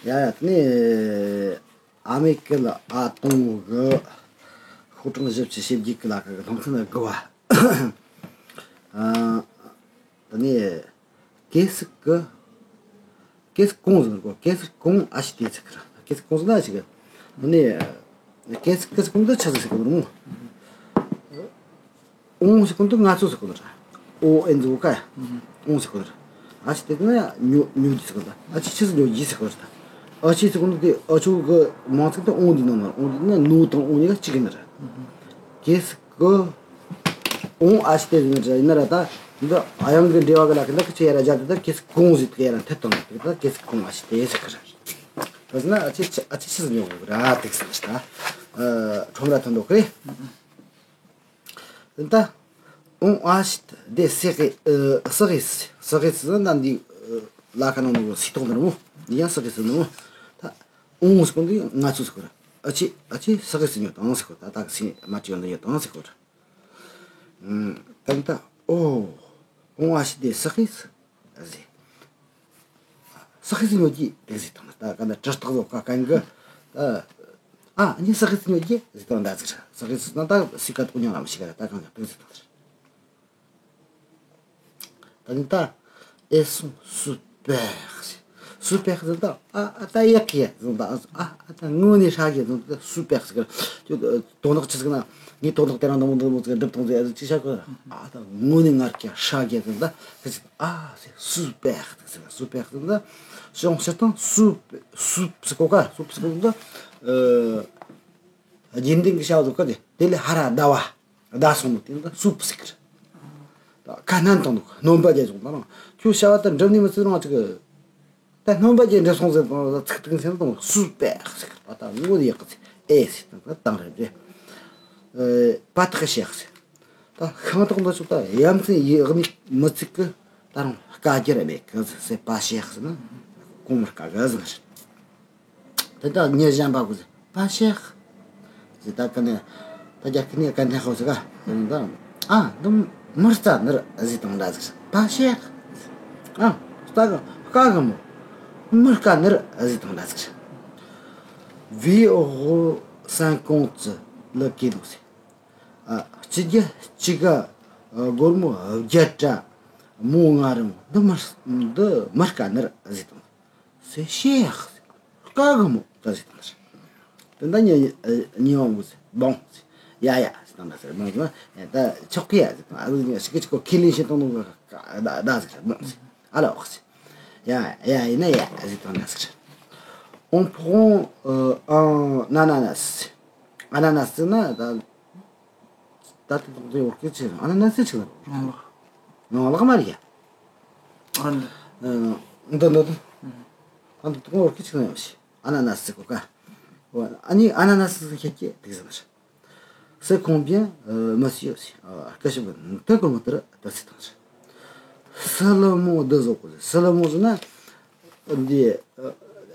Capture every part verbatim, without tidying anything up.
ཡ་ཡ། དེ་ནས་ཨ་མེ་ཀི་ལ་ཨ་ཏོང་གི་ཤོག་གྲངས་བཞི་བཅུ་ཞེ་བརྒྱད་ཀྱི་ལ་ཁ་གི་སློབ་ཚན་དགུ་བ། ཨ། དེ་ནས་གེ་སི་ཀི། གེ་སི་ཀོང་ཟེར་གོ། གེ་སི་ཀོང་ཨ་ཤི་དེ་ཟེར་གི་ར། གེ་སི་ཀོང་ཟེར་ན་ཨ་ཤི་གི། དེ་ནས་གེ་སི་གེ་སི་ཀོང་དུ་ཆི་ཟེར་གི་ར་མོ། ཨོང་ཟེར་གོ་ནོ་ང་ཚོ་ཟེར་གོ་ནོ་ར། ཨོ་ཨེན་ཟེར་གོ་ཀ་ཡ། ཨོང་ཟེར་གོ་ནོ་ར། ཨ་ཅི་དེ་ན་ཡ་ཉོ་ཉོ་རྒྱུ་ཟེར་གོ་ནོ་ར། ཨ་ཅི་ཆི་ཟེར་ཉོ་རྒྱུ་ཟེར་གོ་ནོ་ར། ཨ་ཅི་ཟེར་གོ་ནོ་དེ་ཨ་ཅོ་གི་མང་ཚིག་དེ་ཨོང་དེ་ནང་ན། ཨོང་དེ་ན་ནོ་དང་ཨོང་གཉིས་ཀ་གཅིག་ཡིན་ནི་ར། གེ་སི་ཀི་ཨོང་ཨ་ཅི་དེ་ཟེར་ནི་ར་ཡིན་ན་ར། ད་འདི་དབྱངས་ཀྱི་འགྲེལ་བ་གི་ལ་ཁི་འདི་ཁི་ཆེ་ཡ་ར་སྦྱར་དེ། ད་གེ་སི་ཀོང་ཟེར་དེ་ཡ་ར་མཐུད་དང་། དེ་ད་གེ་སི་ཀོང་ཨ་ཅི་དེ་ཟེར་གི་ར། ད་ཟེར་ན་ཨ་ཅི་ཨ་ཅི་ཆི་ཟེར་ཉོ་གི་ར་དེ་ཟེར་ད། ཨ་ཁྲོམ་ར་ཐོན་འགྲོ་གི་རེད། ད་ཨོང་ཨ་ཤི་དེ་སི་གེ་ཨ་སི་གེ་སི་སི་གེ་སི་ཟེར་ན་འདི་ལ་ཁ་ནང་ནས་སི་ཏོག་འདི་ར་མོ། འདི་ཡང་སི་གེ་སི་ནི་མོ། ད་ཨོང་ཟེར་གོ་འདི་ང་ཚོ་ཟེར་གོ་ར། ཨ་ཅི་ཨ་ཅི་སི་གེ་སི་ཉོ་དང་ཟེར་གོ། ད་ད་གི་སི་མ་ཅི་ཡོང་འདི་ཉོ་དང་ཟེར་གོ་ར། ཨུམ། ད་ད་ཨོ་ཨོང་ཨ་ཤི་དེ་སི་གེ་སི་ཟེར། སི་གེ་སི་ཉོ་རྒྱུ་དེ་ཟེར་དང་། ད་ག་ན་གྲི་སྟག་ཟོ་ཁ་གན་གི། ཨ་ཨ་ནི་སི་གེ་སི་ཉོ་རྒྱུ་ཟེར་དང་། ད་ཟེར་སི་གེ་སི་ན་ད་སི་ཀ་ཏོ་ཉོ་ལ་མི་ཤི་ག་ར། ད་གང་ག་དེ་ཟེར་དང་། ད་ནི་ད་ཨེ་སུང་སུ་པེག་ཟེར། སུ་པེག་ཟེར་ད་ཨ་ཨ་ད་ཡག་གི་ཟེར་ད། ཨ་ཨ་ད་དངོས་གནས་ཧྲ་གི་ཟེར་ད། སུ་པེག་ཟེར་གི་ར། དོན་དག་ཆི་ཟིག་ན་ངས་དོན་དག་དེ་རང་འདི་མོ་འདི་མོ་ཟིག་འགྲུབ་བཏང་ཟེར་ཅི་བྱ་གི། ཨ་ད་དངོས་གནས་ངར་གི་ཧྲ་གི་ཟེར་ད། ཁི་ཅི་ཨ་ཟེར་སུ་པེག་ཟེར། སུ་པེག་ཟེར་ད་ཤོང་ཕྱིར་དང་སུ་སུ་སུ་གོ་ཀ་སུ་སུ་གོ་ད། ཨ་རྒྱུན་ལྡན་གི་བྱ་བ་ཟིག་ག་དེ་དེ་ལས་ཧ་ར་ཟླ་བ་ཟླ་སོང་ནོ་དེ་ད་སུ་པེག་ཟེར་གི་ར། ད་ཁ་སྣོན་བཏང་ནོ་སྣོན་པ་རྒྱས་སོང་ད་རང་ཁྱོད་བྱ་བ་ད་འགྲུབ་ནི་མི་ཚུགས་རང་ཅིག་གི། ད་སྣོན་པ་ཅན་འགྲུབ་སོང་ཟེར་དང་ཚིག་ཐིག་ཟེར་དང་སུ་པེག་ཟེར། ད་ད་ངོ་ཡག་གི་ཨེ་ཟེར་དང་ད་དང་རེད་རེད། ཨེ་པ་ཐག་ཤེག་ཟེར། ད་ཤིང་ཏོག་འདི་ཚོ་ད་ཡ་མཚན་ཡག་ནི་མི་ཚིག་གི། ད་རུང་དཀའ་རྒྱུ་ར་མེད་གི་ཟེར། པ་ཤེག་ཟེར་ན་གོང་མར་དཀའ་གི་ཟེར། དེ་དག་ཉེ་ཞན་པ་གུ་ཟེར་པ་ཤེག་ཟེར། ད་ག་ནས་ད་རྒྱ་སྐད་ནས་ག་འདྲ་ཧོ་ཟེར་ག་ཟེར་ན། ད་ཨ་འདི་མི་རྩ་ནི་རེད་ཟེར་དང་འདྲ་ཟིག་པ་ཤེག་ཟེར། ཨ་ད་ག་དཀའ་གི་མོ། མི་དཀའ་ནི་རེད་ཟེར་དང་འདྲ་ཟིག་བི་ཨོ་སན་ཀོང་ཙི་ལ་ཀེ་ལུག་ཟེར། ཨ་སྤྱི་རྒྱ་སྤྱི་ག་སྒོར་མོ་བརྒྱད་ཀྲ་མོ་ང་རང་འདི་མི་འདི་མི་དཀའ་ནི་རེད་ཟེར་དང་། ཟེར་ཤེས་ཡག་དཀའ་གི་མོ་ད་ཟེར་དང་། དེ་འདྲ་ཉེ་ཉེ་བ་མོ་ཟེར་བོང་ཟེར། ཡ་ཡ་ཟེར་དང་འདྲ་ཟེར། བོང་ཟེར་ན་ད་ཆོག་གི་ཡ་ཟེར་དང་། ཨ་ཟེར་ཉེ་ཞིག་གི་ཅིག་གོ་ཁས་ལེན་བྱེད་དང་ནོ་ག་ད་ཟེར་བོང་ཟེར། ཨ་ལ་འོག་ཟེར། ཡ་ཡ་ཡིན་ན་ཡ་ཟེར་དང་འདྲ་ཟེར། ཨོང་ཕོང་ཨ་ན་ན་ན་ཟེར། ཨ་ན་ན་ཟེར་ན་ད། ད་ལྟ་དང་དེ་བོར་སྐད་ཆེ་ཨ་ན་ན་སི་ཆེ་ལ། ངང་ལག་ངང་ལག་མ་རེད་ཡ། ཨ་ནི། འདི་འདི་འདི། ཨ་འདི་དུ་བོར་སྐད་ཆེ་ལ་ཡོད་ཤི། ཨ་ན་ན་སི་གོ་ཀ་ཨ་ནི་ཨ་ན་ན་སི་ཟིག་ཁྱེད་ཀྱིས་དེ་ཟེར་ན་ཤི། C'est combien, euh, monsieur ཟེར། སྐད་ཤུབས་འདི་གོ་མོ་དེར་ད་སི་དང་ཤི། སི་ལི་མོ་འདི་བཟོ་གོ་ཟེར། སི་ལི་མོ་ཟེར་ན། འདི་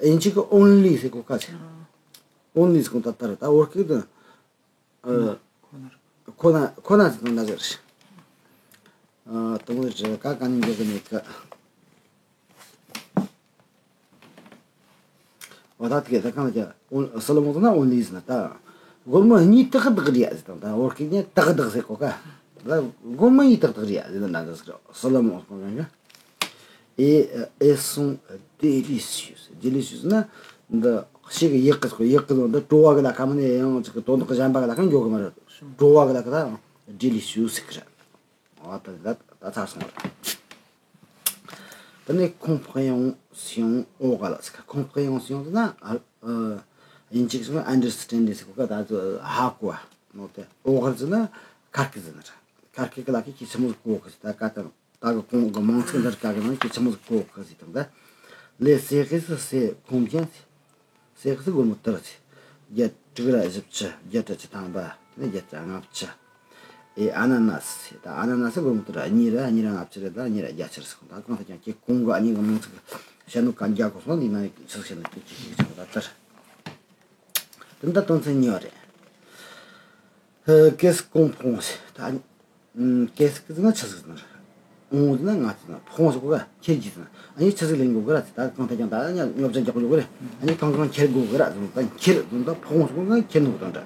ཨིན་ཇི་གི་only ཟེར་གོ་ཀ་ཟེར། only ཟེར་གོ་ད་ལྟར་ད་བོར་སྐད་དུ། ཁོ་ན་ཁོ་ན་ཟེར་དང་འདྲ་ཟེར། ཨ་དང་པོ་ཟེར་ག་ག་ནི་འགྲིག་གི་མེད་གི། འོ་ད་དེ་ག་ད་གང་ལ་ཀྱ་སོ་ལོ་མོ་ན་ཨོན་ལི་ཟེར་ན་ད། སྒོར་མོ་གཉིས་ཏག་ཏག་རེད་ཟེར་དང་། ད་བོད་སྐད་ནས་ཏག་ཏག་ཟེར་གོ་ཀ་ད་སྒོར་མོ་གཉིས་ཏག་ཏག་རེད་ཟེར་ན་འདྲ་ཟེར། སོ་ལོ་མོ་གང་གང་ག་ཨེ་ཨེ་སོང་ཌེ་ལི་སི་ཡུ་སི། ཌེ་ལི་སི་ཡུ་སི་ན་འདི་ཞིག་གི་ཡག་གི་ཡག་གི་ཟེར། འདི་བྲོ་བ་གི་ལ་ཁ་མ་ནས་ཡང་ཅིག་གི་དོན་དག་གཞན་པ་གི་ལ་ཁ་འགྱོ་གི་མ་རེད། བྲོ་བ་གི་ལ་ཁ་ད་ཌེ་ལི་སི་ཡུ་སི་ཟེར་གི་རེད། འོ་ད་ད་ད་ཚར་སོང་རེད། དེ་ནས་ཁོང་ཕག་ཡང་སིང་འོ་ག་ལ་ཟེར་གི། ཁོང་ཕག་ཡང་སིང་ཟེར་ན་ཨ་ཨ་ཡིན་ཅིག་སོང་ཨན་ཌར་སི་ཊེན་ཌིང་ཟེར་གོ་ཀ་ད་ཚོ་ཧ་གོ་བ་ནོ། དེ་འོ་ག་ཟེར་ན་ཁར་ཀི་ཟེར་ན་ར། ཁར་ཀི་གི་ལ་ཁི་ཁི་ཆི་མོ་ཟིག་གོ་གི་ཟེར། ད་ཀ་ད་ད་གི་གོང་གི་མང་ཚིག་འདིར་ཀ་གི་ནང་ཁི་ཆི་མོ་ཟིག་གོ་གི་ཟེར་དང་། ད་ལེ་སེ་གི་སི་སེ་ཁོང་ཀྱང་ཟེར། སེ་གི་སི་སྒོར་མོ་དར་ཟེར། བརྒྱད་དྲུག་ར་བཞི་བཅུ། བརྒྱད་དྲུག་བཅུ་ཐམ་པ། དེ་ནས་བརྒྱད་དྲུག་ལྔ་བཅུ། ཨེ་ཨ་ན་ན་སི་ཟེར། ད་ཨ་ན་ན་སི་སྒོར་མོ་དར་གཉིས་ར་གཉིས་ར་ལྔ་བཅུ་རེད། ད་གཉིས་ར་བརྒྱད་ཅུ་རེད་ཟེར། ད་གང་ལྟར་ཀྱང་ཁྱེད་གོང་གི་གཉིས་ཀྱི་མང་ཚིག་བཤད་ནོ་གན་རྒྱག་གོ་སོང་། འདི་ན་ཆི་ཟིག་བཤད་ནོ་ཁྱེད་ཀྱིས་ཤེས་ཀྱི་ཆོག་ད་ལྟར། དེ་འདྲ་དོན་ཚན་གཉིས་པ་རེད། ཨ་ཀེ་སི་ཀོང་ཕོང་ཟེར། ད་ཨ་ཀེ་སི་ཀི་ཟེར་ན་ཆི་ཟིག་ཟེར་ན་རེད། ཨོང་ཟེར་ན་ང་ཚོ་ན་ཕོ་ཟེར་གོ་ག་ཁྱེར་གྱིས་ཟེར་ན། ཨ་ནི་ཆི་ཟིག་ལེན་དགོས་གི་ར་ཟེར། ད་གང་ལྟར་ཀྱང་ད་ཉ་ཉོབ་ཆ་རྒྱག་དགོས་གི་རེད། ཨ་ནི་གང་གང་ཁྱེར་དགོས་གི་ར་ཟེར། ད་ཁྱེར་ཟེར་ད་ཕོ་ཟེར་གོ་ག་ཁྱེར་ནོ་དང་འདྲ།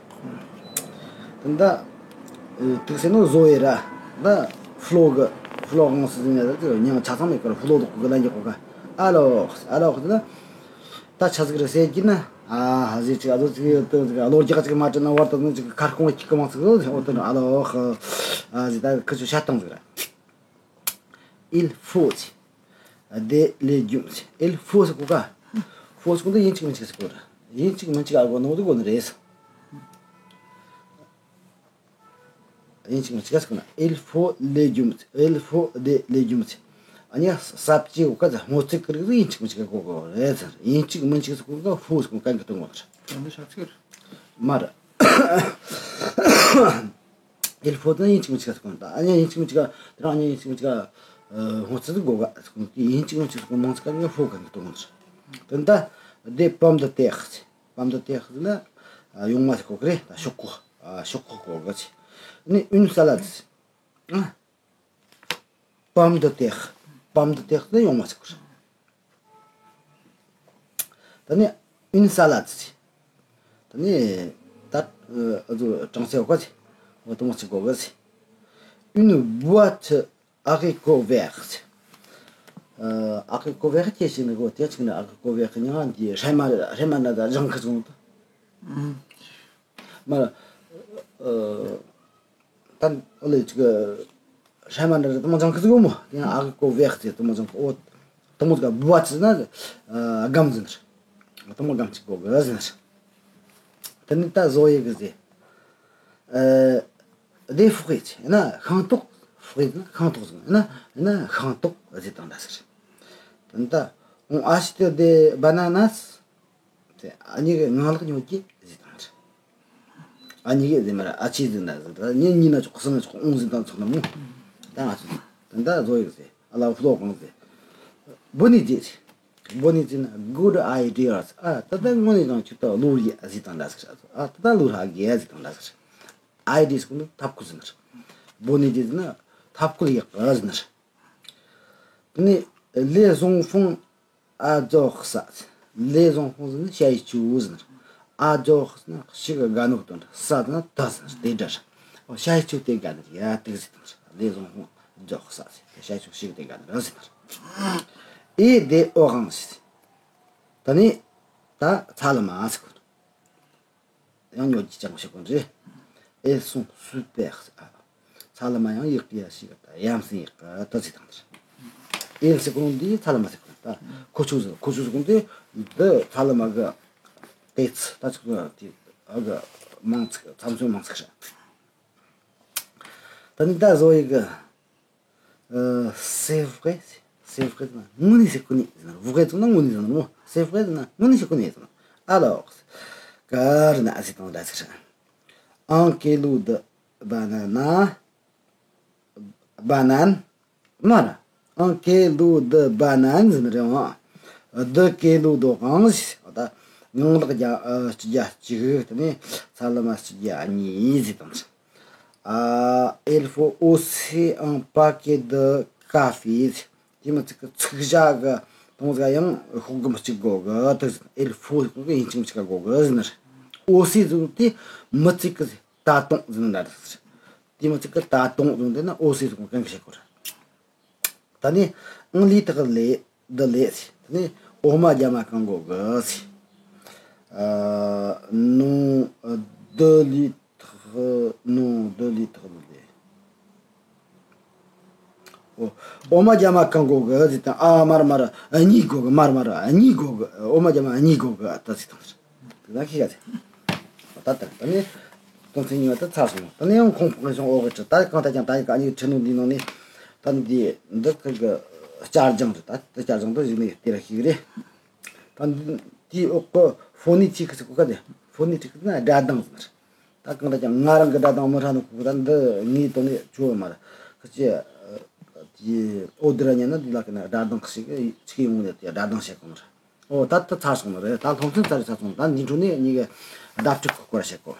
དེ་ད་དུག་སེ་ནོ་བཟོ་ཡི་ར། ད་ཕློ་གི་ཕློ་གང་སི་ཟིན་ཡ་ད་ཉང་ཆ་ཚང་མེད་གི་ར། ཕློ་དོག་གི་ལན་རྒྱག་གོ་ག་ཨ་ལོ་ཨ་ལོ་ཟེར་ན། ད་ཆ་ཟིག་རེད་ཟེར་གྱི་ན། ཨ་ཧ་ཟེར་ཅིག་ཨ་ཟོ་ཅིག་ཡོད་དོ་ཅིག་ཨ་ལོ་རྒྱག་ཅིག་མ་དྲན་ན་བར་དུ་ནི་ཅིག་ཁ་སྐོང་བ་ཅིག་གི་མང་ཚིག་ཟོ་ཟེར། འོ་དོ་ཨ་ལོ་ཧ་ཨ་ཟེར། ད་ཁི་ཆུ་ཤ་སྟོང་ཟིག་ར། Il faut des légumes. Il faut ཟེར་གོ་ག་ཧྥོ་ཟེར་གོ་འདི་ཡིན་གཅིག་མིན་གཅིག་ཟེར་གོ་ར། ཡིན་གཅིག་མིན་གཅིག་ཨ་གོ་ནོ་འདི་གོ་ནི་རེད། ཡིན་གཅིག་མིན་གཅིག་ཟེར་གོ་ན། Il faut légumes. Il faut des légumes. ཨ་ནི་ས་བཅད་འོ་ཀ་ཟེར། སྔོ་ཚལ་གི་རིགས་ཡིན་གཅིག་མིན་གཅིག་གོ་གོ་རེད་ཟེར། ཡིན་གཅིག་མིན་གཅིག་ཟེར་གོ་ག་ཧྥོ་ཟེར་གོ་གན་གི་སྟོན་གོ་ར། འདི་ཤ་ཚིག་རེད། མ་རེད། Il faut དེ་ཡིན་གཅིག་མིན་གཅིག་ཟེར་གོ་ན། ད་ཨ་ནི་ཡིན་གཅིག་མིན་གཅིག་དེ་རང་ཨ་ནི་ཡིན་གཅིག་མིན་གཅིག་སྔོ་ཚལ་དགོ་ག་ཟེར་གོ་ན། དེ་ཡིན་གཅིག་མིན་གཅིག་ཟེར་གོ་མང་ཚིག་ག་ནི་ཧྥོ་གན་གི་སྟོན་གོ་ར། དེ་ད་des pommes de terre. Pommes de terre ཟེར་ན་ཡོང་མ་ཟེར་གོ་གི་རེད། ད་ཤོག་ཁུ་ཤོག་ཁུ་གོ་གི་ཟེར། ནི་une salade. Pomme de terre. Pomme de terre ནི་ཡོང་མ་ཟེར་གོ་ར། ད་ནི་une salade ཟེར། ད་ནི་ད་ཨ་ཟོ་གྲང་སེ་གོ་ཟེར། འོ་དུ་མ་ཟེར་གོ་གི་ཟེར། Une boîte haricots verts. Haricots verts ཁྱེད་ཤེས་ནི་གོ། དེ་ཅིག་ནི་haricots verts ཉང་འདི་ཧྲེ་མ་ཧྲེ་མ་ན་ད་ལྗང་ཁུ་བྱུང་། མ་ད་ཨོ་ལེ་ཅིག་ཧྲེ་མ་ན་ད་དུ་མ་ལྗང་ཁུ་ཟིག་གོ་མོ། དེ་haricots verts ཟེར་དུ་མ་ལྗང་ཁུ། འོ་དུ་མ་ཟིག་boîte ཟེར་ན་སྒམ་ཟེར་ནི། དུ་མ་སྒམ་ཅིག་གོ་གི་ཟེར་ནི། དེ་ནི་ད་བཟོ་ཡི་གི་ཟེར། ཨ། des fruits ན་ཤིང་ཏོག fruits ན་ཤིང་ཏོག་ཟེར་ན་ན་ཤིང་ཏོག་ཟེར་དང་འདྲ་ཟེར། དེ་ད་on achète des bananes. དེ་ཨ་ནི་གི་ངང་ལག་ཉོ་གི་ཟེར་དང་འདྲ། ཨ་ནི་གི་ཟེར་མ་ར་ཨ་ཆི་ཟེར་ན་ཟེར། ད་ཉིན་གཉིས་ན་ཆོག་གསུམ་ན་ཆོག་ཨོང་ཟེར་དང་ཆོག་ན་མོ། ད་ང་ཚོ་དེ་ད་བཟོ་ཡི་གི་ཟེར། ཨ་ལ་ཕུ་ལོ་གང་ཟེར། Bonne idée. Bonne idée ན་good idea. ཨ་ད་ད་དངོས་གནས་དང་ཁྱོད་ད་བློ་ཡག་ཟིག་དང་འདྲ་ཟིག་ར། ཨ་ད་ད་བློ་ཧ་གི་ཡ་ཟིག་དང་འདྲ་ཟིག་ར། Idée ཟེར་གོ་ནི་ཐབས་བཀོད་ཟེར་ནི་ར། Bonne idée ཟེར་ན་ཐབས་བཀོད་ཡག་ག་ཟེར་ནི་ར། དེ་ནས་les enfants adorent ça. Les enfants ཟེར་ན་ཞ་ཡི་ཅུ་ཟེར་ནི་ར། Adorent ཟེར་ན་ཞིག་དགའ་ནོ་དོན་ར། Ça ཟེར་ན་ད་ཟེར་ནི་ར། དེ་འདྲ་ར། ཨོ་ཞ་ཡི་ཅུ་དེ་དགའ་ནི་ར་ཡ་དེ་ཟེར་ནི་ར། Les enfants adorent ça ཟེར། ཞ་ཡི་ཅུ་ཞིག་དེ་དགའ་ནི་ར་ཟེར་ནི་ར། Et des oranges. ད་ནི་ད་ཚ་ལུ་མ་ཟེར་གོ་ནི། ཡང་ཉོ་རྒྱུ་ཅང་ཞིག་གོ་རེད། Elles sont super. ཚ་ལུ་མ་ཡང་ཡག་གི་ཡ་ཞིག་ད་ཡ་མཚན་ཡག་གི་ད་ཟེར་དང་། Elles ཟེར་གོ་འདི་ཚ་ལུ་མ་ཟེར་གོ། ད་ཁོ་ཆུ་ཟེར། ཁོ་ཆུ་ཟེར་གོ་འདི་འདི་ཚ་ལུ་མ་གི་ཏེ་ཚ་ད་ཆུ་གི་ཨ་གི་མང་ཚིག་ཚ་མཚོན་མང་ཚིག་རེད། ད་ནི་ད་བཟོ་ཡི་གི། ཨ། c'est vrai. C'est vrai ཟེར་ན་དངོས་གནས་ཟེར་གོ་ནི་ཟེར་ན། vrai ཟེར་ན་དངོས་གནས་ཟེར་ན་མོ། C'est vrai ཟེར་ན་དངོས་གནས་ཟེར་གོ་ནི་ཟེར་ན། Alors ག་རེ་ན་ཟེར་དང་འདྲ་ཟེར། Un kilo de banana. Banane. མ་ར། Un kilo de banane ཟེར་ནི་རེད་ཨང་། Deux kilos d'oranges. ད་ངང་ལག་བརྒྱ་ཨ་སྤྱི་རྒྱ་གཅིག་དེ་ནས་ཚ་ལུ་མ་སྤྱི་རྒྱ་གཉིས་ཟེར་དང་། ཨ། Il faut aussi un paquet de café. དེ་མི་ཚིག་གི་ཚིག་བཞག་གི་དང་ཟ་ཡང་ཤོག་སྒམ་གཅིག་དགོས་གི་དེ་ཟེར། Il faut ཟེར་གི་ཡིན་གཅིག་མིན་གཅིག་དགོས་གི་ཟེར་ནི་རེད། Aussi ཟེར་དེ་མི་ཚིག་གི་ད་དུང་ཟེར་ན་འདྲ་རེད། དེ་མི་ཚིག་གི་ད་དུང་ཟེར་དེ་ན་aussi ཟེར་གི་གང་གི་བཤད་དགོས་རེད། ད་ནི་un litre de lait. ད་ནི་འོ་མ་རྒྱ་མ་གང་དགོས་གི་ཟེར། ཨ། Non, deux litres, non, deux litres de lait. ཨོ། འོ་མ་རྒྱ་མ་གང་དགོས་གི་ཟེར་དང་། ཨ། མ་རེད་མ་རེད། ཨ། གཉིས་དགོས་གི། མ་རེད་མ་རེད། ཨ། གཉིས་དགོས་གི། འོ་མ་རྒྱ་མ་གཉིས་དགོས་གི་ད་ཟེར་དང་། དེ་ན་ཤེས་ག་ཟེར། ད་ལྟ་ད་ནི་དོན་ཚན་གཉིས་པ་དེ་ཚར་སོང་། ད་ནི་ཡང་ཁོང་ཕོག་ནས་བྱུང་འོ་གི་ཁྲི། ད་གང་ལྟར་ཀྱང་ད་ཡི་ག་ཨ་ནི་ཁྲི་ནང་འདི་ནང་ནས་ད་འདི་འདི་ཁུར་གི་བསྐྱར་སྦྱོང་རེད། ད་དེ་བསྐྱར་སྦྱོང་དུ་གཞི་ནས་དེ་ར་ཤེས་གི་རེད། ད་འདི་དེའི་འོག་གི་ཕོ་ནི་ཅིག་གི་ཟེར་གོ་ག་དེ། ཕོ་ནི་ཅིག་ན་སྒྲ་གདངས་ཟེར། ད་གང་ལྟར་ཀྱང་ང་རང་གི་སྒྲ་གདངས་མི་ཧྲ་ནི་གོ་གི། ད་འདི་ངའི་དོན་ནས་ཆོ་མ་ར་ཁི་ཅི་དེ་འོ་དེ་ར་ཉན་ན་འདི་ལ་ཀི་ན་སྒྲ་གདངས་ཤིག་ཅིག་ཡོང་ནས་དེ་སྒྲ་གདངས་བཤད་གོ་མ་ར། ཨོ་ད་ད་ཚར་སོང་ནི་རེད། ད་སློབ་ཚན་ཚར་རེད། ཚར་སོང་། ད་འདི་འཕྲོ་ནས་གཉིས་ཀ་བརྡ་སྤྲོད་ཀྱི་སྐོར་བཤད་གོ།